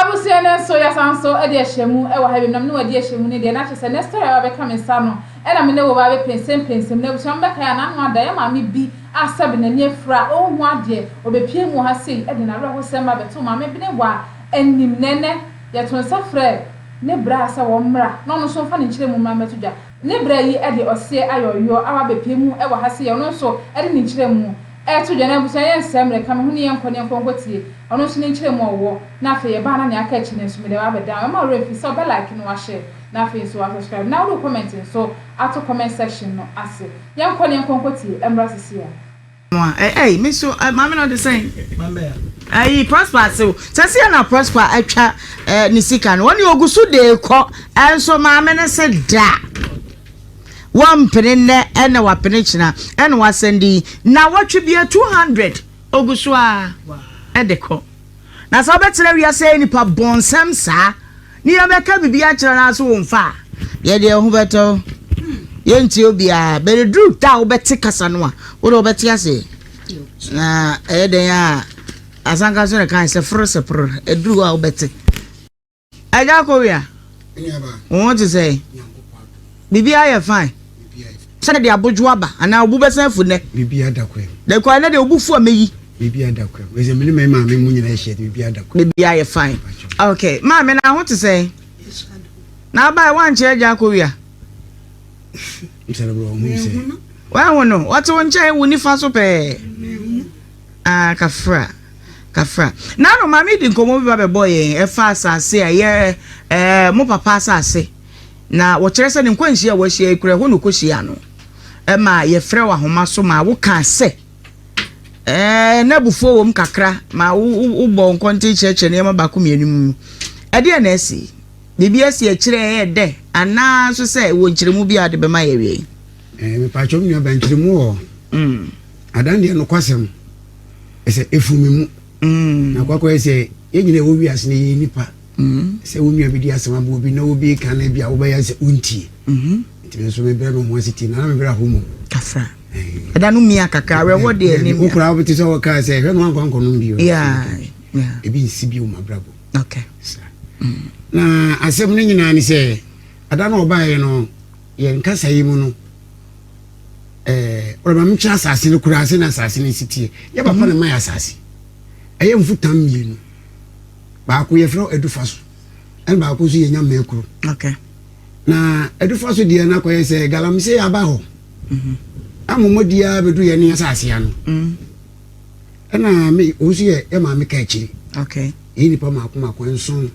Abusua no nso yɛasan nso de ahyɛ mu wɔ ha bio na me ne wo adi ahyɛ mu no deɛ na kyerɛ sɛ nɛ story a wabɛka me nsa no ɛna me ne wo ba abɛpɛnsɛmpɛnsɛm na abusua mobɛkae a n'ano ada yɛ maame bi a sɛbe n'ani afira a ɔnhu adeɛ ɔbɛpue mu wɔ ha sei de n'awerɛhosɛm ba bɛtoo maame Benewa anim na ɛnɛ yɛto nsa frɛ ne bra sɛ wɔmmra na ɔno nso mfa ne nkyerɛmu mmra mmɛto dwa. Ne bra yi de ɔseɛ ayɛ ɔyoɔ a wabɛpue mu wɔ ha sei ɔno nso de ne nkyerɛmu reto dwa na abusua yɛnsɛe mmerɛ ka me ho ne yɛnkɔ ne yɛnkɔ nkɔtie ɔno nso ne nkyerɛmu a ɔwɔ na afei yɛbaa na nea aka akyi no nso mede aba abɛdan wo. Mma wo werɛ mfi sɛ wobɛ like na wahyɛ na afei nso wa subscribe na wode wo comment nso ato comment section no ase. Yɛnkɔ na yɛnkɔ nkɔtie ɛmmra sisi a. Ei me nso maame no ɔde sɛn? Ayi Prosper ase o. Sɛsi na Prosper atwa ne sika no. Wɔne ogu so de kɔ. Ɛnso maame no se da. Wɔmpene nnɛ ɛna wapene kyena ɛna wasɛnde yi. Na wɔtwe bia 200 ogu so a ɛde kɔ. Na sɛ wobɛtena wiase ayɛ nipa bɔnsɛm saa ne yɛbɛka biribi akyerɛ no ara so womfa a, yɛ deɛ ho bɛtɔ wo. Yɛntie obiara. But ɛduru da a wobɛte kasa no a, wo deɛ wobɛte aseɛ. Na ɛyɛ dɛn a asanka so na kan sɛ foro sɛ poro, ɛduru hɔ a wobɛte. Agya Kowia, wo ho te sɛn? Biribiara yɛ fine. Sɛ de abodwo aba anaa obu bɛsan afu nnɛ. Biribiara da kwan mu. Da kwan nnɛ deɛ obu fu a mɛyi. Biribiara da kwan mu. Ɛsɛ me ne me maame mu nyinaa hyɛ biribiara da kwan. Biribiara yɛ fine. Okay, maame na ho te sɛn? Na abae wankyerɛ Agya Kowia. Wahu no, ɔte wo nkyɛn wo nifa so pɛɛ. Ah, kafra. Kafra. Nano maame di nkɔmmɔ bi ba bɛbɔ yɛn ɛfa asase a ɛyɛ ɛɛ mo papa asase. Na wɔkyerɛ sɛ ne nkwanhyia a wɔahyia yi kura ɛhɔ na ɔkɔhyia no. Ɛma yɛfrɛ wɔ ahoma so ma wokaa sɛ ɛɛ na abufuo wɔ mu kakra ma wobɔ nkɔnten kyerɛkyerɛ nneɛma baako mmienu mu. Ɛdeɛ na asi? Biribi asi akyire a ɛyɛ dɛ anaa nso sɛ wɔ nkyerɛmu bi a wode bɛma yɛ awiei? Eh, mepatwɔ me nuaba nkyerɛmu wɔ hɔ. Mm. Adan deɛ nokwasɛm ɛsɛ ɛfu me mu. Mm. Na kwakɔyɛ sɛ yɛn nyina ɛwɔ wiase no yɛyɛ nipa. Mm. Sɛ wo nua bi di asɛm aboɔ bi na obi ka no bi a wobɛyɛ sɛ wontie. Mm-hmm. Nti me nso mebrɛ me ho ase tie na na mebrɛ aho mu. Kafra. Eh. Ɛda no mia kakra awerɛhoɔ deɛ ne mia. Wokora wobɛte sɛ wɔkaa sɛ hwɛ no ankɔ ankɔnom bio. Yeah. Yeah. Ebi nsi bio mabrabɔ. Okay. Na asɛm no nyinaa ne sɛ ada no ɔbaeɛ no yɛn kasa yi mu no ɛɛ ɔrema mekyerɛ asase no koraa sɛ na asase no si teɛ yɛ papa na ma yɛ asase ɛyɛ mfutam mmienu baako yɛfrɛ adufa so ɛna baako nso yɛnya mmaakuro okay. na adufa so deɛ no akɔyɛ sɛ galamsey aba hɔ mhm. amomɔdi ara bɛdu yɛne asase ano mm. Ɛna me wɔn nso yɛ yɛ maame ka akyiri. Okay. Yɛ nipa mako mako nson.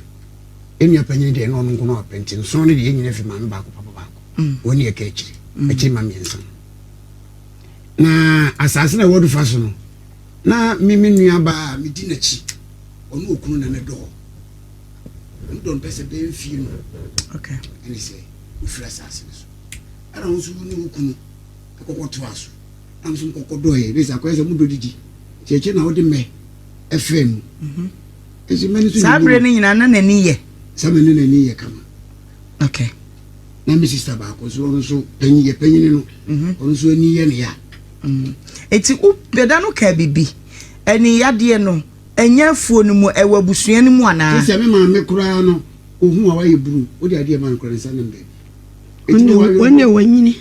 Enua panyin deɛ ɛna ɔno nko na ɔpɛ nti nson no deɛ yɛn nyinaa fi maame baako papa baako. Mm. Wɔn yɛ ka akyiri. Mm. Akyiri ma mmiɛnsa. Na asase na wɔdu fa so no na me me nua baa me di n'akyi ɔno okunu na ne dɔɔ. Ɔno dɔ no pɛ sɛ bɛn fie no. Okay. Ɛne sɛ ofiri asase no so. Ɛna wɔn nso ne wo kunu ɛkɔkɔ toa so. Na nso mokɔkɔ dɔeɛ, ne sɛ akɔyɛ sɛ modɔ didi, nti akyire na wode mmɛ ɛfrɛ mu. Mhm. Nso mmɛ no nso Saa berɛ no nyinaa na n'ani yɛ. Saa berɛ no n'ani yɛ kama. Okay. Na me sista baako nso ɔno nso panyin yɛ panyini no, mhm. ɔno nso ani yɛ ne ya. Mhm. Eti wo dada no kaa bibi, ɛne yadeɛ no ɛnyɛ afuo no mu ɛwɔ abusua no mu anaa? Sɛ me maame koraa no ohun a wayɛ buru, wode adeɛ ma no koraa ne nsa nam baabi. Wɔn deɛ wanyini.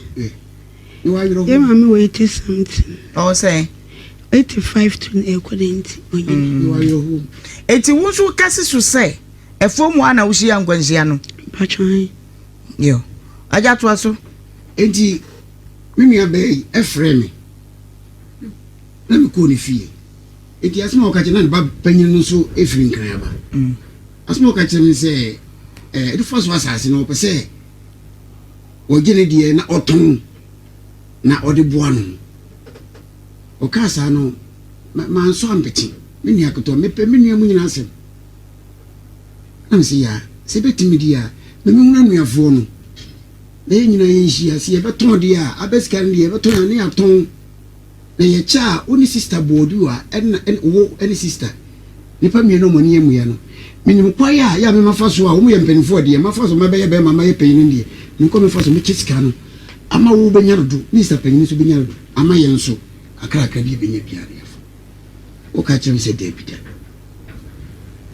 Yɛ maame wɔ 80 something. Ɔwɔ sɛn? 85 to na ɛkɔ ne nti ɔnyini. Eti wo nso kasi so sɛ ɛfɔm hɔ a na wohyia nkwanhyia no? Mpatwa. Yo. Agya toa so. Enti me nua baa yi ɛfrɛ me na mekɔɔ ne fie. Enti asɛm a ɔka kyerɛ na ne ba panyin no nso efiri Nkran aba. Mm. Asɛm a ɔka kyerɛ me sɛ ɛɛ ɛde so asase no ɔpɛ sɛ ɔgye ne deɛ na ɔtɔn na ɔde boa no. Ɔkaa saa no, mansɔ ampete. Me nua ketewa, mepɛ me nua mu nyinaa asɛm. Na mese, yaa, sɛ ɛbɛtumi deɛ a, ma menhunu anuafoɔ no na yɛn nyinaa yɛnhyia. Sɛ yɛbɛtɔn deɛ a, aba sika no deɛ yɛbɛtɔn a ne yɛatɔn. Na yɛkyɛ a, wo ne sista Boɔduwa ɛna wo ne sista nnipa mmienu a wɔn ani amuya no, menim kwan a yɛ a me mafa so a wɔn yɛ mpanimfoɔ deɛ mafa so mabɛyɛ bɛrima mayɛ panyin no deɛ menkɔ mefa so mekyɛ sika no ama wo bɛnya no do ne sista panyin nso bɛnya no do ama yɛn nso kakrakra bi yɛbɛnya biara no yɛafa. Woka kyerɛ me sɛ daabi da.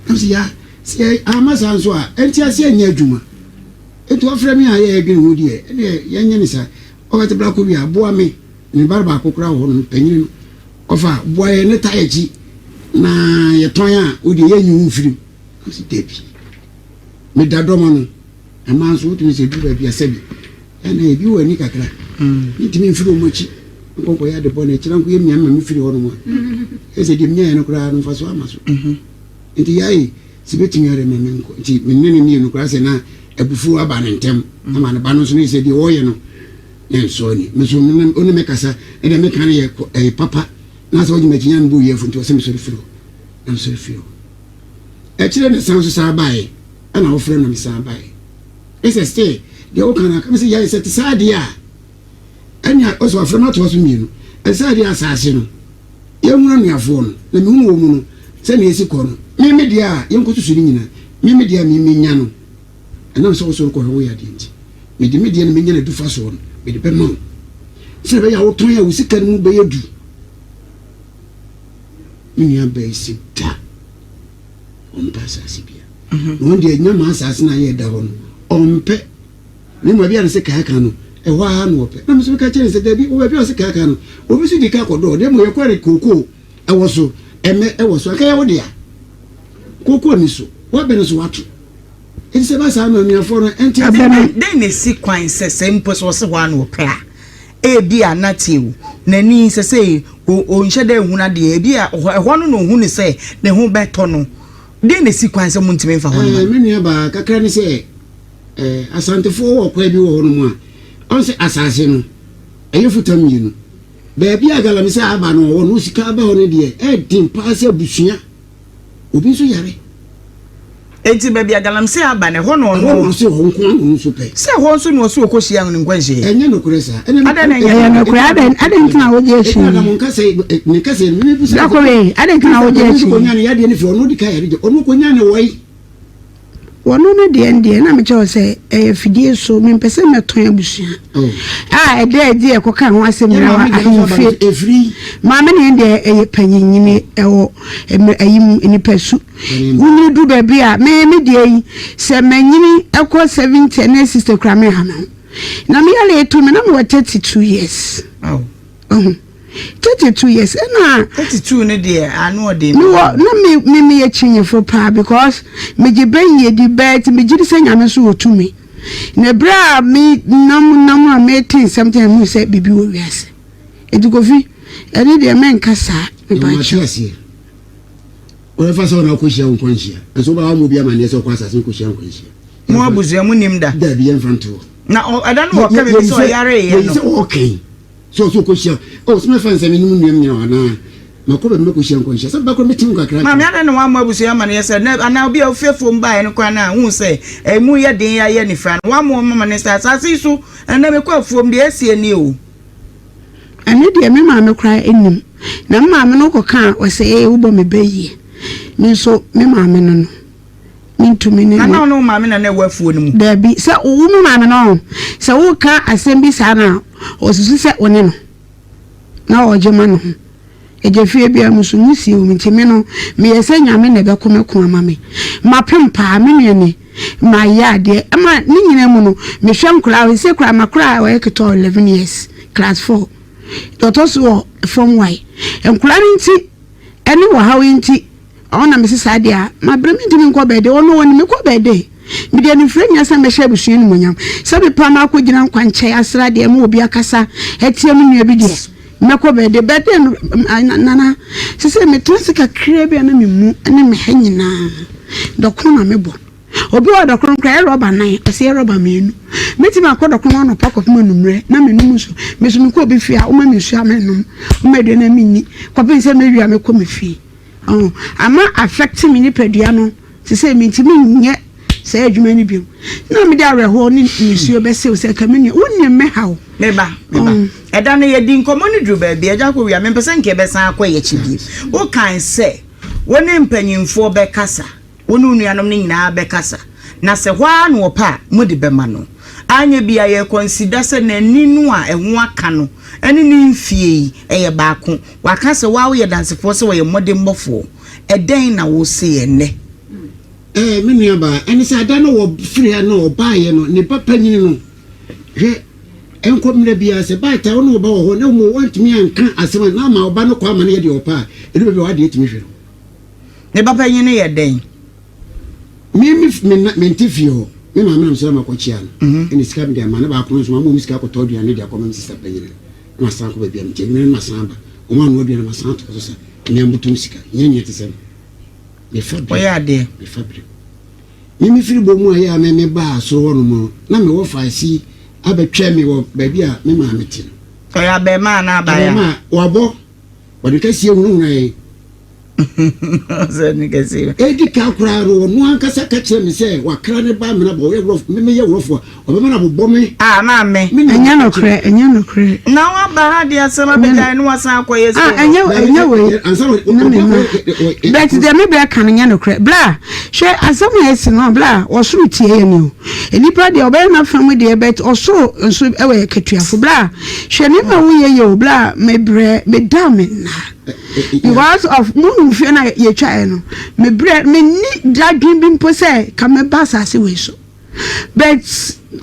Na me sɛ ya. Sɛ amma saa nso a, nteaseɛ nyɛ adwuma. Enti wafrɛ me a yɛredwene ho deɛ, ɛnneɛ yɛnyɛ no saa. Ɔka sɛ, Bra kɔwia, boa me. Ne ba baako koraa wɔ hɔnom, panyini no. Ɔfa, boa yɛn ne tae akyi na yɛtɔn a, wo deɛ yɛnyi wo mfiri mu. Na mese, Dabi. Meda dɔm ano. Mmaa nso, wotumi sɛ ɛduru baabi a sɛbi, ɛna ebi wɔ ani kakra. Mentumi mfiri wɔn akyi nkɔ nkɔyɛ ade bɔne. Akyire nkɔyɛ mia ma mefiri hɔnom a, ɛsɛ deɛ menyaeɛ no koraa no mfasoɔ ama so. Nti yae sɛ bɛtumi ara ma menkɔ. Nti me ne no mmienu koraa sɛ na abufuo aba ne ntɛm ama ne ba no nso ne sɛ deɛ ɔreyɛ no ne nsɔ ani. Me nso ɔne me kasa na deɛ meka no yɛ ɛyɛ papa na sɛ ɔgye m'akyi nya me bo yɛ afu nti ɔsɛ mesɔre firi hɔ na mesɔre firi hɔ. Akyire ne san nso saa baeɛ ɛna wofrɛ na mesan baeɛ. Ɛsɛ sɛ deɛ woka no aka me sɛ yae sɛ te saa deɛ a ɛnea ɔsɛ wafrɛ no atoa so mmienu. Ɛsɛ sɛ adeɛ asase no Yɛnhunu anuafoɔ no, na mehunu wɔn mu no, sɛdeɛ ɛsi kɔ no, me me deɛ a, yɛnkɔsusu ne nyinaa, me me deɛ a me menya no, ɛnam sɛ wosɔre kɔhwɛ wo yadeɛ nti, mede me deɛ no menya no adu fa soɔ no, mede bɛma wo, sɛdeɛ ɛbɛyɛ a wotɔn a wo sika no mu bɛyɛ du. Me nua baa yi se da, ɔmpɛ asase bia. Na ɔno deɛ nya ma asase no a yɛ da hɔ no, ɔmpɛ. Na mmom baabi a ne sekan ka no, ɛhɔ ara na ɔpɛ. Na me nso meka kyerɛɛ no sɛ, Dabi, wɔ baabi a wo sekan ka no, obi nso di kan kɔdɔɔ, na mmom yɛkɔe no kookoo wɔ so, ɛmmɛ wɔ so, anka ɛyɛ wo dea. Kookoo nni so, w'abɛ no nso woato. Enti sɛ ɛba saa no a, anuafoɔ no nte ase. Abɛ no. Dɛn na esi kwan sɛ sɛ mpo sɛ ɔse hɔ ara na ɔpɛ a, ebia na tie o, n'ani sɛsɛi ɔnhyɛ da nhunu adeɛ, ebia ɛhɔ no na ɔhu no sɛ ne ho bɛtɔ no. Dɛn na esi kwan sɛ montumi mfa hɔ no ma no? Me nuabaa, kakra ne sɛ, Eh, Asantefoɔ wɔ kwan bi wɔ hɔ nom a, ɔn sɛ asase no, ɛyɛ futa mmienu. Baabi a galamsey aba no wɔ no, sika aba hɔ no deɛ, ɛden paa sɛ abusua. Obi nso yare. Enti baabi a galamsey aba no, ɛhɔ na ɔno. Ɛhɔ na ɔse hɔ nko ara na ɔno nso pɛ. Sɛ ɛhɔ nso na ɔse ɔkɔhyia no nkwanhyia yi. Ɛnyɛ nokorɛ saa. Ɛna Adɛn na ɛnyɛ Ɛyɛ nokorɛ, adɛn, adɛn nti na wogye akyi? Ɛna mo nkasa yi, ne nkasa yi, me bisa. Dakore, adɛn nti na wogye akyi? Ɔno kɔnya ne yadeɛ no firi, ɔno di ka yare gye, ɔno kɔnya ne wɔyi. Wɔno no deɛ ndeɛ na mekyerɛ wo sɛ ɛyɛ fidie so mempɛ sɛ mɛtɔn abusua a ɛda adi a ɛkɔka ho asɛm nyinaa wɔ ahemfie. Maame ne deɛ ɛyɛ panyinyini ɛwɔ ayi mu nipa su. Wonyini duru baabi a me me deɛ yi sɛ manyini ɛkɔ 70 ne 60 kora me ha me ho. Na me yare etu me na mewɔ 32 years. Ɔho. 32 years ɛna. 32 no deɛ ano ɔden. Mewɔ na me me meyɛ kyinyefo paa because megye bɛ yie di bɛɛ ti megye di sɛ nyame nso wɔ tumi na ebere a me nam nam a mete nsɛm tɛ mu sɛ biribi wɔ wiase eti kofi ɛne deɛ mɛnka saa mepa kyɛw. Wɔbɛfa sɛ ɔna ɔkɔhyia wo nkwanhyia nso wobɛwa mu obi amanneɛ sɛ ɔkɔ asase no kɔhyia nkwanhyia. Mo abusua mo nim da. Dabi yɛmfa ntoɔ. Na ɛda no wɔka biribi sɛ ɔyareeɛ no. Yɛyi sɛ ɔɔkɛn. Sɛ ɔsɛ ɔkɔhyia oh sɛ mɛfa nsɛ me ne mo nua nyina hɔ anaa makɔ baabi mɛkɔhyia nkɔnhyia sɛ bɛkɔ mɛtim kakra Maame adɛn na wammɔ abusua amanneɛ sɛ na anaa obi a ofi afuom baeɛ no koraa no a wohu sɛ ɛmu yɛ den ayɛ anifira no wammɔ wɔn amanneɛ sɛ asase yi so ɛnnɛ mekɔ afuom deɛ asie nie o. Ɛno deɛ me maame koraa nnim. Na me maame no kɔka a ɔsɛ ee wobɔ me ba yie. Me nso me maame no no. Mentumi ne no. Na na wo ne wo maame na na ɛwɔ afuo no mu? Dabi, sɛ wo me maame no, sɛ woka asɛm bi saa no a, ɔsusu sɛ wo ne no na ɔregye ma ne ho. Agya fie biara mu so nwusie wɔ mu nti me no, meyɛ sɛ Nyame na ɛbɛko me ko ama me. Mapem paa, me nua ni, mayɛ adeɛ. Ɛma ne nyinaa mu no, mehwɛ nkwadaa, seesei koraa m'akwadaa a ɔyɛ ketewa wɔ 11 years, class 4, deɛ ɔtɔ so wɔ form Y. Nkwadaa no nti, ɛne ɔhaw yi nti, Ɔno na mese saa deɛ a mabrɛ mentumi nkɔ bɛɛde ɔno ɔnim mekɔ bɛɛde mede anifire nyɛ sɛ mɛhyɛ abusua animuonyam sɛ mepa makɔ gyina nkwankyɛn asra deɛ ma obi akasa atia me nua bi deɛ mɛkɔ bɛɛde bɛɛde no nana sɛ sɛ metena se kakraa bi a na memu ne me ha nyinaa dɔkono na mebɔ obi wɔ dɔkono koraa yɛ rɔba nan ɔsɛ yɛ rɔba mmienu mɛtumi akɔ dɔkono anɔpa kɔpem anummerɛ na menom nsu me so mekɔ obi fie a woma me nsuo a menom woma aduane a menni kɔpem sɛ mɛwie a mɛkɔ me fie Ɔho ama affect me nipadua no te sɛ mentumi nyɛ saa adwuma no bio. Na mede awerɛhoɔ ne nisuo bɛsew sɛ ka me nua wonim me haw. Me ba, me ba, ɛda no yɛdii nkɔmmɔ no duruu baabi, Agya Kowia, mempɛ sɛ nka yɛbɛsan akɔ yɛn akyi bio. Wokae sɛ wo ne mpanyimfoɔ bɛkasa. Wo ne wo nuanom no nyinaa bɛkasa, na sɛ hɔ ara na ɔpɛ a, mode bɛma no. Anyɛ bi a, yɛrekɔnsida sɛ n'ani no a ɛho aka no ne ne mfeɛ yi, ɛyɛ baako. Waka sɛ wo ara woyɛ dansefoɔ sɛ ɔyɛ mmɔdemmɔfoɔ. Ɛdɛn na wose ɛnnɛ? Ɛɛ, me nuabaa, ɛne sɛ ada no wɔfiri ha no ɔbaeɛ no, ne ba panyini no, hwɛ, ɛnkɔ mmerɛ biara sɛ baatan wo ne wo ba wɔ hɔ na mmom woantumi anka asɛm a na ama ɔba no kɔ ama no yɛ deɛ ɔpɛ a, ɛdu baabi a w'adeɛ tumi hwere wo. Ne ba panyin no yɛ dɛn? Me me me na mente fie hɔ. Me maame na mesɔre ma kɔkyea no. Mhm. Ɛna sika mede ama ne baako no nso ma mmom sika akɔtɔ aduane de akɔma me sista panyin no. Na masan akɔ baabi a mete adwuma no masan aba. Wɔn anoa aduane masan ato so sa. Mmea mbotom sika. Nyɛ nyɛ te sɛ no. Mefa bere. Ɔyɛ adeɛ. Mefa bere. Me mefiri bɔ mu a yɛ a me me baa soro hɔ nom no na mewɔ faasi abɛtwɛn me wɔ baabi a me maame te no. Ɔyɛ abɛɛmaa anaa abaayewa? Abɛɛmaa wabɔ. Wɔde kɛseɛ hunahuna yɛn. Sɛ ne kɛseɛ. Edi kan koraa no, ɔno ankasa ka kyerɛɛ me sɛ wakra ne ba amena bɔ, ɔyɛ worɔfo, me meyɛ worɔfo a, ɔbɛma no abobɔ me. Ah, maame. Me na Ɛnyɛ meka nokorɛ, kyerɛ. ɛnyɛ nokorɛ. Na waba ha de asɛm abɛgyae na wasan akɔyɛ Ah, sei no. ɛnyɛ ɛnyɛ wei Ansa na na me ma. But deɛ me bɛ ka no nyɛ nokorɛ. Bla, hwɛ asɛm a asi no, bla, ɔsoro tie yɛn o. Nnipa deɛ ɔbɛyɛ n'afa mu deɛ but ɔsoro nso ɛwɔ yɛ katuafo. Bla, hwɛ nneɛma a woyɛ yɛ o, bla, mebrɛ, meda me nna. Because of mo hu fie na yɛtwaeɛ no, mebrɛ, menni dadwen bi mpo sɛ ka mɛba asase wei so. But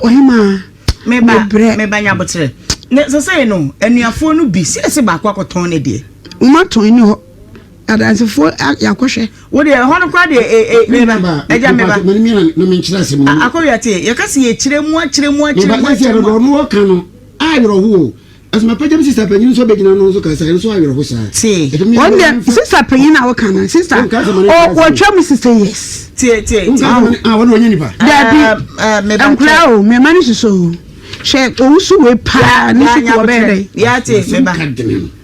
ɔhemaa, Meba, mebrɛ. meba nyaboterɛ. Ne sɛsɛi no, anuafoɔ no bi, sɛ yɛse baako akɔtɔn ne deɛ. Wɔn atɔn ni hɔ. Adansefoɔ yɛakɔhwɛ. Wo deɛ ɛhɔ no koraa deɛ e e meba, agya meba. Na menkyerɛ asɛm no. Akɔwia te, yɛka sɛ yɛkyerɛ mu akyerɛ mu akyerɛ mu akyerɛ mu. Meba ɔno ɔka no, awerɛho o. Ɛsɛ mapagya me sista panyin nso abɛgyina no nso kasa, ɛno nso awerɛho saa. Tie. Wɔn deɛ sista panyin na woka no, sista ɔtwa mu sista years. Tie tie tie. Ah, wɔn wɔnyɛ nipa. Dabi, nkura o, mɛma no soso o. Hwɛ owusu wei paa ne sukuu ɔbɛyɛ dɛ. Yate meba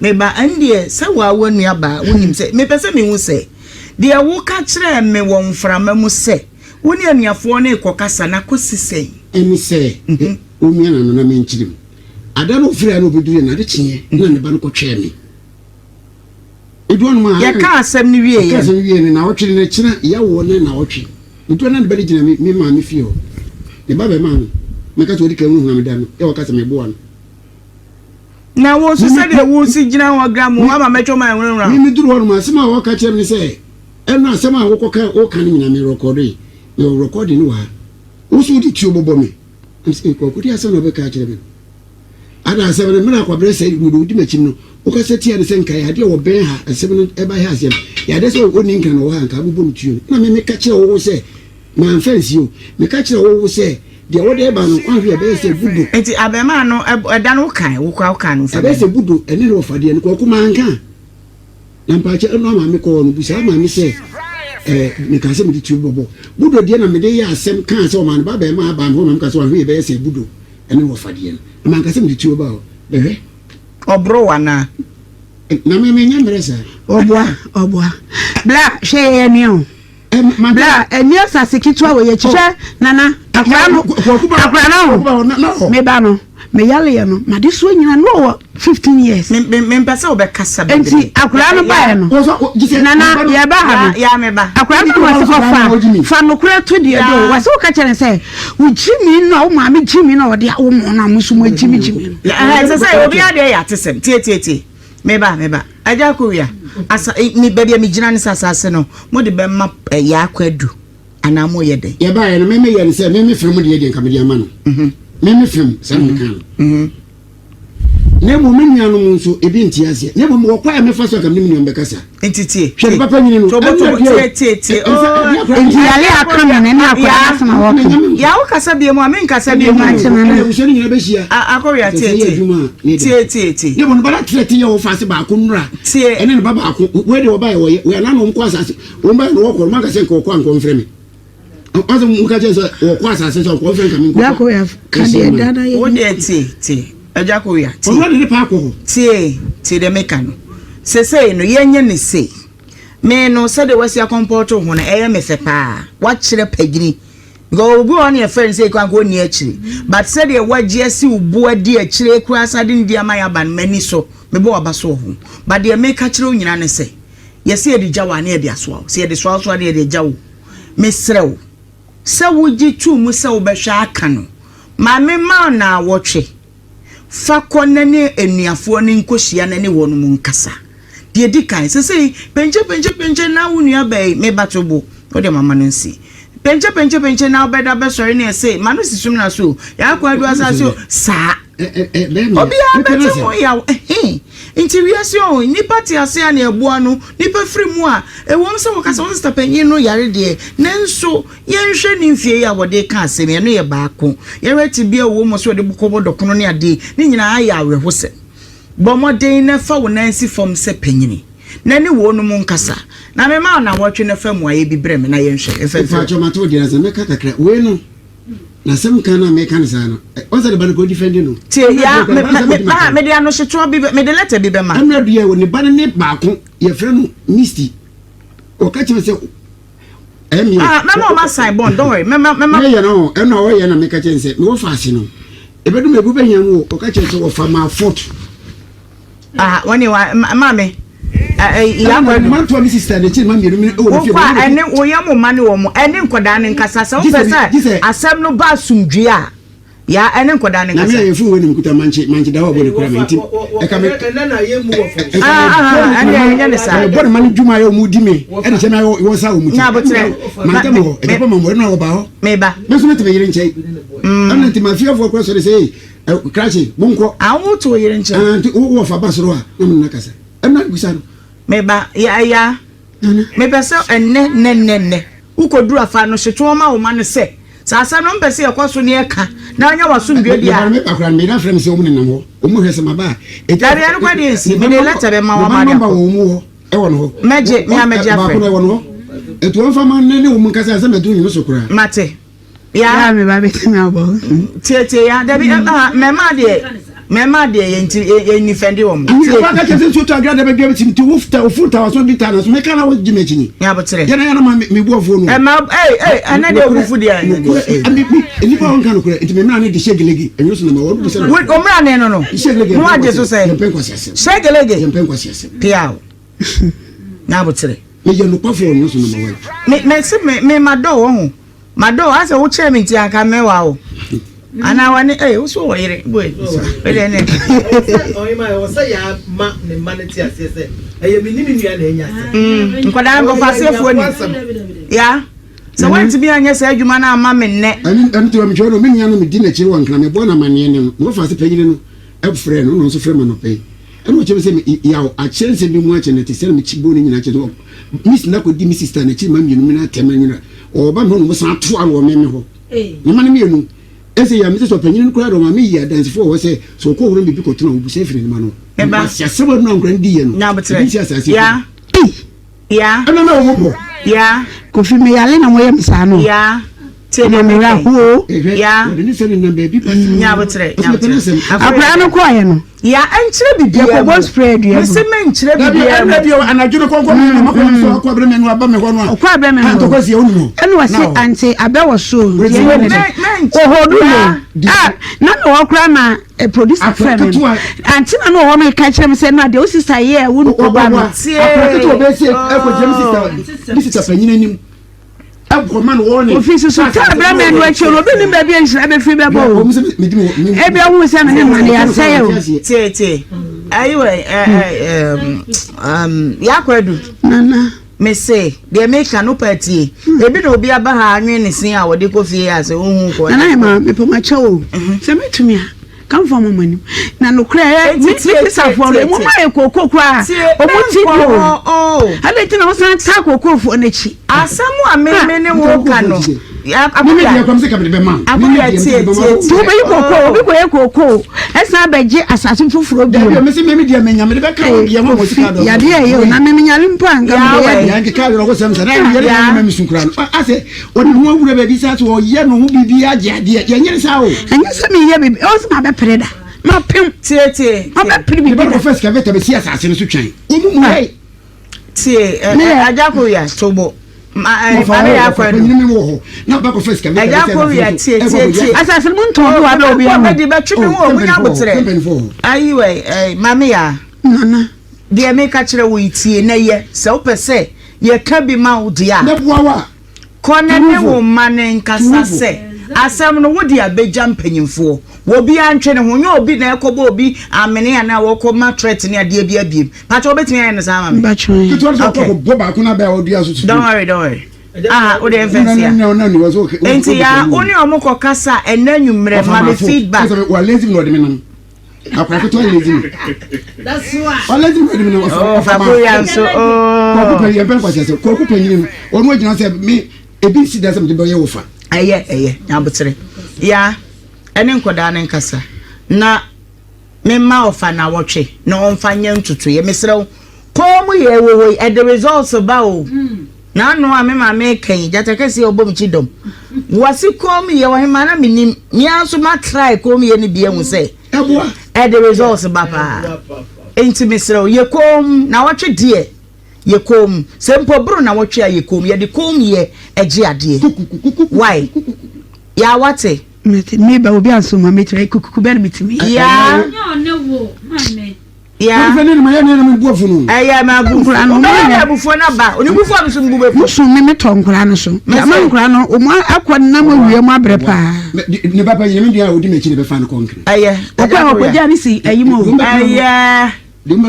meba ɛndeɛ sɛ wɔawo nua baa wonim sɛ mepɛ sɛ mehu sɛ deɛ woka kyerɛɛ me wɔ mframa mu sɛ wo ne anuafoɔ no rekɔkasa na kɔsi sɛn. Ɛne sɛ ɔmia n'ano na menkyerɛ mu. Ada no ɔfiri ha na ɔbɛduruiɛ no ade kyeeɛ na ne ba no kɔtwɛɛ me. Ɛdu hɔnom a Yɛkaa asɛm no wieeɛ yɛkaa asɛm no wieeɛ no naawɔtwe no n'akyina yɛawoɔ no naawɔtwe. Ɛdu hɔ na ne ba no gyina me me maame fie hɔ. Ne ba bɛmaa no. Mɛka sɛ ɔdi kan hunahuna me da no yɛ ɔka sɛ meboa no. Na wo nso sɛdeɛ wosi gyina hɔ gra mu ama mɛtwa ma ahunahuna Me meduru hɔnom asɛm a wɔka kyerɛ me ne sɛ ɛno asɛm a wokɔka woka no nyinaa me rɛkɔdoe. Mewɔ rɛkɔde no wɔ ha. Wo nso wode tuo bobɔ me. Ɛm sɛ Kwaku de asɛm na ɔbɛka akyerɛ me no. Ada asɛm no, mmerɛ a Kwabrɛ sɛe mede wodi m'akyi no, wokasa tia no sɛ nka yɛ adeɛ wɔbɛn ha, asɛm no ɛba ha aseɛ no, yɛ adeɛ sɛ ɔnni nkran na ɔwɔ ha nka abobɔ no tuo no. Na me meka kyerɛ wo sɛ, mamfa nsie o, meka kyerɛ wo sɛ deɛ wode reba no, woanhwɛ ɛbɛyɛ sɛ budo. Nti abarimaa no, ɛda no wokae, wo koraa wokaa no mfa Ɛbɛyɛ sɛ budo ɛne ne wɔfa deɛ no, Kwaku manka. Na mpakyɛ ɛno a maame kɔɔ no busaa maame sɛ ɛɛ mekaa sɛ mede tuo bɔbɔ budo deɛ na mede yɛ asɛm kaa sɛ ɔmaa ne ba bɛrima aba me hɔ na meka sɛ wahwɛ yɛ bɛyɛ sɛ budo ɛne wɔfa deɛ no na manka sɛ mede tuo ba hɔ bɛhwɛ. Ɔboro wo anaa? Na me menyɛ mmerɛ saa. Ɔboa ɔboa bla hwɛ yɛyɛ nua o. Bla ɛni asase ketewa wɔ yɛkyi hwɛ nana akora no akora no ho me ba no me yale yɛ no made soɔ nyina no wɔ 15 years. Me me mpɛ sɛ wobɛkasa bebree. Nti akora no baɛ no nana yɛba ha no akora no wɔ sɛ ɔfa fa nokorɛ to deɛ do wɔ sɛ woka kyerɛ no sɛ wo gyimi no a wo maame gyimi no a ɔde awo mo no a mo nso mo agyimi gyimi no. Ɛsɛ sɛ obiara deɛ yɛ atesɛm tie tie tie. Meba, meba. Agya Akowia, asa, eh, me, baabi a megyina ne sɛ asase no, mode bɛma eh, Yaa Kwadu anaa moyɛ dɛn? Yɛbaeɛ no, me meyɛ no sɛ me me fam deɛ deɛ nka mede ama no. Mhm. Me me fam, saa na meka no. Mhm. Na mmom me nuanom nso, ebi nte aseɛ. Na mmom wɔ kwan a mɛfa so a nka me ne me nuanom bɛkasa. Nti tie. Hwɛ ne papa nyini no. Tobo tobo tie tie tie. Nti yale aka me no ne akwadaa no asɛm a wɔka. Ya wo kasa bie mu a me nkasa bie mu. Ɛna abusua no nyinaa bɛhyia. Akɔwia tie tie. Tie tie tie. Ne bɔ no ba na trɛ te yɛ wɔ faase baako nnura. Tie. Ɛne ne ba baako. Wei de wɔba yɛ wɔyɛ. Wei anaa na wɔn kɔ asase. Wɔn ba yɛ na wɔkɔ. Wɔn ankasa nka wɔkɔ ankɔ mfrɛ me. Ɔsɛ mo ka kyerɛ sɛ wɔkɔ asase sɛ ɔnkɔ mfrɛ nka me nkɔ. Akɔwia ka deɛ da na yɛ. Wo deɛ tie tie. Agya Kowia tie. Ɔno de ne pa akɔ hɔ. Tie tie deɛ meka no. Sesei no yɛnyɛ no sei. Me no sɛdeɛ wasi akɔmpɔɔto wo ho no ɛyɛ me fɛ paa. Wakyerɛ pagyini. Because obi wɔ hɔ no yɛfrɛ no sɛ ekura nka ɔnni akyire. But sɛdeɛ wagye asi wo bo adi akyire kura asa de ne di ama yɛaba no m'ani so. Mebɔ w'aba so wɔ ho. But deɛ meka kyerɛ wo nyinaa ne sɛ yɛsɛ yɛde gya wo a ne yɛde asoa wo. Sɛ yɛde soa wo so a ne yɛde agya wo. Mesrɛ wo sɛ wogye to mu sɛ wobɛhwɛ aka no ma memma wo naawɔtwe. Fa kɔ na ne anuafoɔ no nkɔhyia na ne wɔnom nkasa. Deɛ ɛdi kan, sesei, penkye penkye penkye na wo nua baa yi, me ba to bo. Wo deɛ mama no nsi. Penkyɛ penkyɛ penkyɛ na wobɛda bɛsɔre ne ɛse ma no si sum na so o. Yɛakɔ adu asase o. Saa. Obiara bɛte ho yaw. Ɛhe. Nti wiase o, nnipa te ase a na ɛboa no, nnipa firi mu a, ɛwom sɛ wɔka sɛ wo sista panyin no yare deɛ, nanso yɛnhwɛ ne mfie yi a wɔde reka asɛm yi, ɛno yɛ baako. Yɛhwɛ tebea a ɔwɔ mu sɛ ɔde kɔbɔ dɔkono ne adeɛ yi, ne nyinaa yɛ awerɛhosɛm. Bɔ mmɔden na fa wo nan si fam sɛ panyini, na ne wɔnom nkasa. Na mema wo nnawɔtwe na fa mmuaeɛ bi brɛ me na yɛnhwɛ. Mfa mfiri hɔ. Mpakyɛw mate wo deɛ na sɛ mɛka kakra. Wei no N'asɛm kan no a meka no saa no, ɔn sɛ ne ba no kɔ defend no. Tie, ya, me, me, me, ah, mede anohyetoɔ bi bɛ, mede lɛtɛ bi bɛma. Ɛna deɛ ne ba no ne baako, yɛfrɛ no Misty. Ɔka kyerɛ sɛ, ɛmi. Ah, mɛma ɔma sign bond, don't worry, mɛma, mɛma. Mɛyɛ no, ɛna ɔyɛ na meka kyerɛ sɛ, mewɔ faase no, ɛbɛdum ebu bɛhia mu o, ɔka kyerɛ sɛ wɔfa ma fort. Ah, wɔne wa, maame. Ɛna mantoa me sista n'akyi ma mmienu mene wɔ ne fie. Wokɔ a ɛne woyɛ mo mma ne wɔn ɛne nkɔdaa no nkasa sɛ wopɛ sɛ asɛm no ba asomdwie a ya ɛne nkɔdaa no nkasa. Na me a yɛfunu wɔ nim kuta mankye mankye da hɔ bɔ ne kura me nti ɛka me. Ɛnɛ na yɛ mu wɔ fam. Ɛne ɛnyɛ ne saa. Ɛbɔ ne ma no dwuma yɛ wɔn di me ɛne kyɛ me ayɛ wɔn sa wɔn ti. Nyabotrɛ. Mantam hɔ ɛgya pɔ ma mo ɛna ɔba hɔ. Meba. Me nso mete me yere nkyɛn. Ɛna nti ma fiafoɔ kora sɔre sɛ krakye monkɔ. Awo to yere nkyɛn. Nti wowɔ fa ba soro a na mo nana kasa. Ɛna bisa no. Me ba, ya ya, mepɛ sɛ ɛnnɛ, nnɛ, nnɛ, nnɛ, wokɔduru afa no hyetoɔ ma wo ma no sɛ, sɛ asɛm no mpɛ sɛ yɛkɔ so ne yɛka na anya w'asomdwoeɛ deɛ a. Me ba koraa no, me yere afrɛ me sɛ wɔn nenam hɔ, wɔn hwɛ sɛ maba a. Dabi, ɛno koraa deɛ nsi, mede lɛtɛ bɛma wo ama de akɔ. Me ba nɔmba wɔ wɔn hɔ, ɛwɔ no hɔ. Mɛgye, me a mɛgye afrɛ. Baako no ɛwɔ no hɔ. Nti wɔmfa ma ne ne wɔn nkasa sɛ mɛduru nwene so koraa. Mate. Ya. Ya me ba bɛtumi abɔ. Tietie ya dabi ah mɛma deɛ mɛma deɛ yɛn ti yɛn nifɛndi wɔn. Tie. Ɛfɔ aka kyerɛ sɛ nsuo tɔ agra dɛ bɛdua bɛsi nti wo ta ofuru ta waso bi ta na so meka na wo gye m'akyi ni. Nyabotrɛ. Yɛn yɛn ma me bu afuo no. Ɛma ee ee ɛnɛ deɛ obufu deɛ. Nokorɛ mi mi nipa wɔn ka nokorɛ nti me mmra ne de hyɛ gelege ɛnyɛ so na ma wɔn bisa. Wo mmra ne no no. Hyɛ gelege. Mo agye so sɛ. Yɛn pɛ nkwasi asɛm. Hyɛ gelege. Yɛn pɛ nkwasi asɛm. Piaw. Nyabotrɛ. Meyɛ nokwafo wɔ no so na ma wɔn. Me me se me me ma dɔ wɔ ho. Mado asɛ wo kyerɛ me nti anka mɛwa wo anaa wani ee wo so wɔ yere boy wede ne. Ɔhema ɛwɔ sɛ yɛ ma ne mma no te aseɛ sɛ ɛyɛ me ne me nua na anya asɛm. Nkwadaa no nkɔfaseɛfoɔ ni ya sɛ woantumi anyɛ saa adwuma no amma me nnɛ. Ɛno nti metwerɛ no me nua no medi n'akyiri wɔ Nkran mebɔɔ no amanneɛ nnɛ no mekɔfaa ase panyini no frɛɛ no na ɔno nso frɛ me anɔpa yi ɛna ɔkyerɛ me sɛ yaw akyerɛ nsɛm bi mu akyerɛ no te sɛ na mekyi bɔɔ ne nyinaa kyerɛ sɛ Miss na kɔdi me sista n'akyi ma mmienu me no atɛm anyina ɔba me hɔ na ɔmo san toa no wɔ me me hɔ ne ma no mmienu ɛsɛ yɛ mesɛ sɛ ɔpanyin no koraa de ɔma me yi adansefoɔ wɔ hɔ sɛ sɛ ɔkɔ hɔ no biribi kɔto no a ɔbusa firi ne ma no nkwasi asɛm a no ankora no di yɛ no ebi nsi asase ya ya ɛna na ɔmo bɔ ya Kofi me yale na moyɛ me saa no ya tie deɛ meka yi ya ɔde ne sɛ ne nam baabi ba nyabotrɛ nyabotrɛ akwaraa no kɔɔyɛ no Ya ɛnkyerɛ bibiara mu. Yɛkɔbɔ spray dua gu. Mese menkyerɛ bibiara mu. Dabi ɛnna bi anadwo no kɔnkɔn mi na makɔ so akɔ abirɛ mi no aba mi hɔ no a. Ɔkɔ abirɛ mi no. Ntɔkwa si ɛwɔ mu. Ɛna ɔse ante abɛ wɔ so. Yɛnyɛ ne dɛ. Ɔhɔdu no. Ah na na ɔwɔ koraa na producer frɛ mi no. Ante na na ɔwɔ no ka kyerɛ mi sɛ na deɛ o sista yɛ wo ɔba no. Akora ketewa bɛyɛ sɛ ɛkɔ gyina mi sista mi sista panyin anim. Kofi susu taa berɛ ma ɛno akyi no obi nim baabi a nhyira bɛfiri bɛbɔ o ebi ahu sɛ me ne ma no yɛasɛe o tie tie ayiwa yɛakɔ adu nana me se deɛ meka no pa tie ebi na obi aba ha anwen ne sin a wɔde kɔ fie a sɛ wohu kɔ nana ma mepɛ makyɛ o sɛ mɛtumi a kamfa mo m'anim na nokorɛ ɛ me sisafoɔ no mo ma yɛ kooko koraa ɔmo ti bi o adɛn nti na wosan taa kookoofoɔ no akyi asɛm a me me ne wo ka no akoya akoya tie tie tie wobɛyi kooko obi kɔyɛ kooko ɛsan abɛgye asase foforɔ bio yadeɛ ɛyɛ o na memenyare mpo a nka meyɛ Ɔde ne ho awura baabi saa sɛ ɔyɛ ne ho biribi agye adeɛ. Yɛnyɛ ne saa o. Ɛnyɛ sɛ meyɛ biribi, ɛwɔ sɛ mabɛpere da. Mapem. Tie tie. Mabɛpere biribi da. Mebɛkɔ fɛ excavator bɛsi asase no so twɛn. Ɔmu mu hɛ. Tie ɛ agya ko wia tobo. Maame yɛ akɔ ɛdu. Nyini mi wɔ hɔ. Na bɛkɔ fɛ excavator bɛsi asase no so. Agya ko wia tie tie tie. Asase no mu ntɔn bi wɔ abɛ obi ho. Ɛdi bɛtwi mi ho ɔmu nya abotrɛ. Ayi wɛ ɛ maame ya. Nana. Deɛ meka kyerɛ wo yi tie na yɛ sɛ wopɛ sɛ yɛka bi ma wo deɛ a. Mɛboa wo a. Kɔ na ne wo mma no nkasa sɛ, Asɛm no, wode abɛgya mpanyimfoɔ. Obiara ntwe ne ho. Nyɛ obi na ɛrekɔbɔ obi amene anaa ɔrekɔma threat ne adeɛ bi abiem. Pakyɛ wobɛtumi ayɛ no saa ama me? Ketewa no sɛ Okay. ɔkɔ bɔ baako na abɛɛ a ɔdua so Don't worry, don't worry. Ah, wo deɛ mfa nsi a. Nti ya wo ne ɔmo kɔ kasa ɛnɛ nwummerɛ ma me feedback. Wa lazy mi na ɔde me nam. Akora ketewa lazy mi. Wa lazy mi na ɔde me nam. Oh, fa korea nso. Oh. Kɔkɔ panyin yɛn pɛn kwasi ase. Kɔkɔ panyin no ɔno agyina sɛ me ebi nsi da sɛ mede bɛyɛ wo fa. Ɛyɛ ɛyɛ nyabotere. Ya ɛne nkɔdaa ne nkasa na memma ɔfa nawɔtwe na ɔmfa nyɛ ntotoeɛ mesrɛ wo. Kɔn mu yɛ wɔ hɔ yi ɛde results ba o. N'ano a me maame reka yi gyata kɛseɛ ɔbɔ me kyi dɔm. Wɔse kɔn mu yɛ ɔhemaa na menim. Me ara nso ma try kɔn mu yɛ no bi ahu sɛ ɛde results ba paa. Nti mesrɛ wo yɛ kɔn mu nawɔtwe deɛ yɛ kɔn mu. Sɛ mpo boro nawɔtwe a yɛ kɔn mu. Yɛde kɔn mu yɛ ɛgye adeɛ. Why? Yaa wate? Mate, meba obi anso ma mekyerɛ kukuku bɛ na metumi. Yaa. Yeah. Ɛyɛ ma abufuo no. Wobɛyɛ na abufuo no aba. Oni bufuo a meso mbu bɛfu. Musu me metɔ nkora no so. Ama nkora no ɔmo akɔ nam awia mu abrɛ paa. Ne ba panyin me dua a odi m'akyi na bɛfa no kɔ nkran. Ɛyɛ. Ɔkɔ a ɔkɔgya ne si ayi mu o. Ɛyɛ. Me nua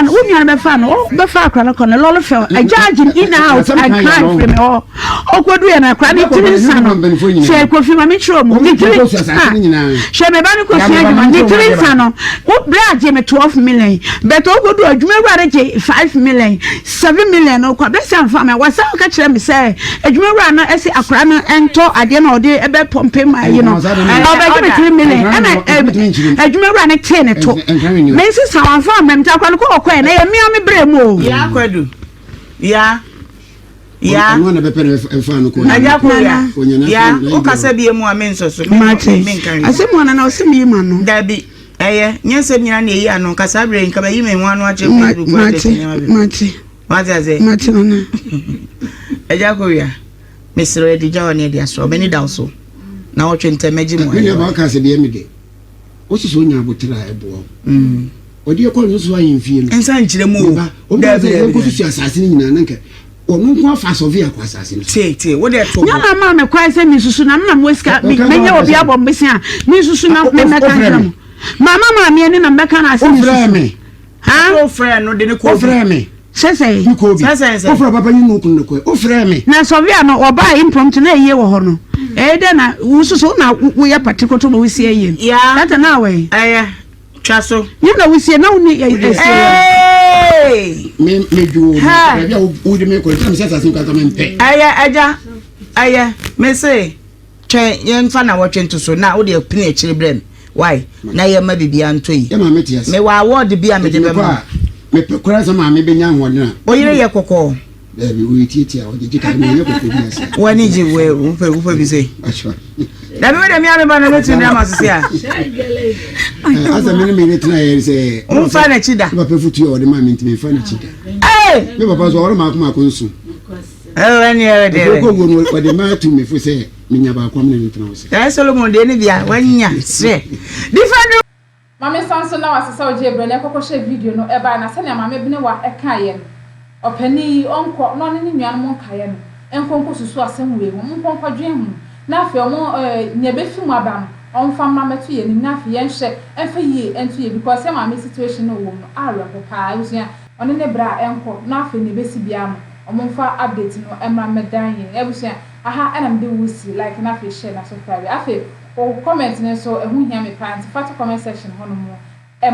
no, wo nua no bɛfa no, bɛfa akora no kɔ no lɔre fɛ, agyaagye no in out, akra firi me hɔ. Ɔkɔdu yɛ no akora ne tiri nsa no, hwɛ Kofi ma menkyerɛ mu, ne tiri ah, hwɛ me ba no kɔsua adwuma, ne tiri nsa no, wo berɛ agye me 12 million, but ɔkɔdu adwuma wura no gye 5 million, 7 million no kɔ, bɛsɛ amfa me, wasa ɔka kyerɛ me sɛ adwuma wura no ɛse akora no ɛntɔ adeɛ na ɔde ɛbɛ pɔmpe ma yi no, ɔbɛgye me 3 million, ɛna adwuma wura no tee ne to, me nsesa wamfa ammrɛ me, nti akora no kɔ ɔkɔɛ na ɛyɛ mea me berɛ mu o. Yaa Kwadu, yaa. Ya. Ɔno na bɛpɛ na ɛfa no kɔ. Agya ko ya. Ya. O kasa bie mu a me nsɔ so. Mate. Asɛm wɔn na ɔsɛ mi yi ma no. Dabi. Ɛyɛ. Nyɛ nsɛm nyina na eyi ano. Kasa abere nka bɛyi me ho ano akyerɛ Facebook. Mate. Mate. Mate ase. Mate nana. Agya ko ya. Mesrɛ ɛde gya wɔ ne ɛde aso. Ɔbɛni da so. Na wɔtwe ntɛm agye mu. Me nua ba ɔka sɛ deɛ me de. Wosi sɛ onya abotere a ɛboa wo. Ɔde ɛkɔ no so ahemfie no. Nsa nkyerɛ mu o. Meba, wɔn bɛ sɛ yɛn kɔsusu asase no nyinaa na nka ɔno nko afa asɔfe akɔ asase no so. Tie tie, wo deɛ to bo. Nyɛ na maa me kwan sɛ mensusu na me na mewɔ sika menyɛ obi abɔ me bese a mensusu na memmɛka nkyerɛ mo. Mama maame ani na mebɛka no ase mensusu. Wofrɛ me. Ha? Wofrɛ no de ne kɔ obi. Wofrɛ me. Sɛ sɛ. Ne kɔ obi. Sɛ sɛ sɛ. Wofrɛ papa nyi no kunu no kɔ. Wofrɛ me. Na sɔvia no ɔbaa impromptu na ɛyie wɔ hɔ no. Ɛyɛ dɛ na wo nso so na woyɛ pate koto ma wosie yie. Yeah. Data na awɛ. Ɛyɛ. Twa so. Nyɛ na wosie na wonni ɛsie. Hey! Me me dwo me. Baabi a wode me kɔ ntina me sɛ asase nkasa me mpɛ. Ɛyɛ agya. Ɛyɛ. Me se. Twɛn yɛmfa nawɔtwe nto so na wode apini akyire brɛ me wai na yɛmma biribiara ntɔ yi. Yɛ maame te ase. Mewɔ award bi a mede Enti mekɔ bɛma wo. a, mepɛ koraa sɛ maame bɛnya ahoɔden a. Wo yere yɛ kɔkɔɔ? Daabi, ɔyɛ tiatia, ɔgyegye kakra, na ɔnyɛ kɔkɔɔ bi ase. W'ani gye wo wopɛ wopɛ bi sei? Akywa. Dabi wo deɛ me a me ba no mɛtumi de ama so sei a. Asɛ me ne me yere tena yɛ sɛ. Womfa n'akyi da. Me papa futu a ɔde maa me nti memfa n'akyi da. Ee! Me papa nso ɔware maako maako nso. Ɛwɔ ɛne ɛwɔ deɛ. Ɛfɛ kɔ wuo no ɔde maa tu me fo sɛ menya baako amena ne ntena wo sɛ. Ɛɛ Solomon deɛ ne bia wanya srɛ. Different. Maame san nso na wase sɛ ɔgyee berɛ na ɛkɔkɔhyɛɛ video no baeɛ na sɛnea Maame Benewa kaeɛ no, ɔpanin yi ɔnkɔ na ɔne ne nuanom nkaeɛ no nkɔ nkɔsusu asɛm wei ho, wɔnkɔ nkɔdwen ho na afei wɔn nea ɛbɛfi mu aba no wɔmfa mmra mmɛto yɛn anim na afei yɛnhwɛ mfa yie nto yie because yɛn maame situation no ɔwɔ mu no awerɛho paa abusua ɔne ne bra nkɔ na afei nea ɛbɛsi biara no Ɔmo nfa update no mmra mmɛdan yɛn abusua aha na mede wo si like na afei share na subscribe afei wo comment no nso ɛho hia me paa nti fa to comment section hɔ nom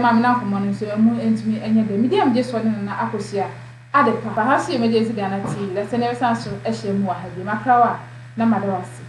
ma me na nkɔmmɔ no nso ɛmu ntumi nyɛ dɛ me din a megye soɔ ne Nana Akosua Adepa ha nso yɛ Emergency Ghana TV dasani yɛbɛsan so ahyia mu wɔ ha bio makra wo a na mada wo ase.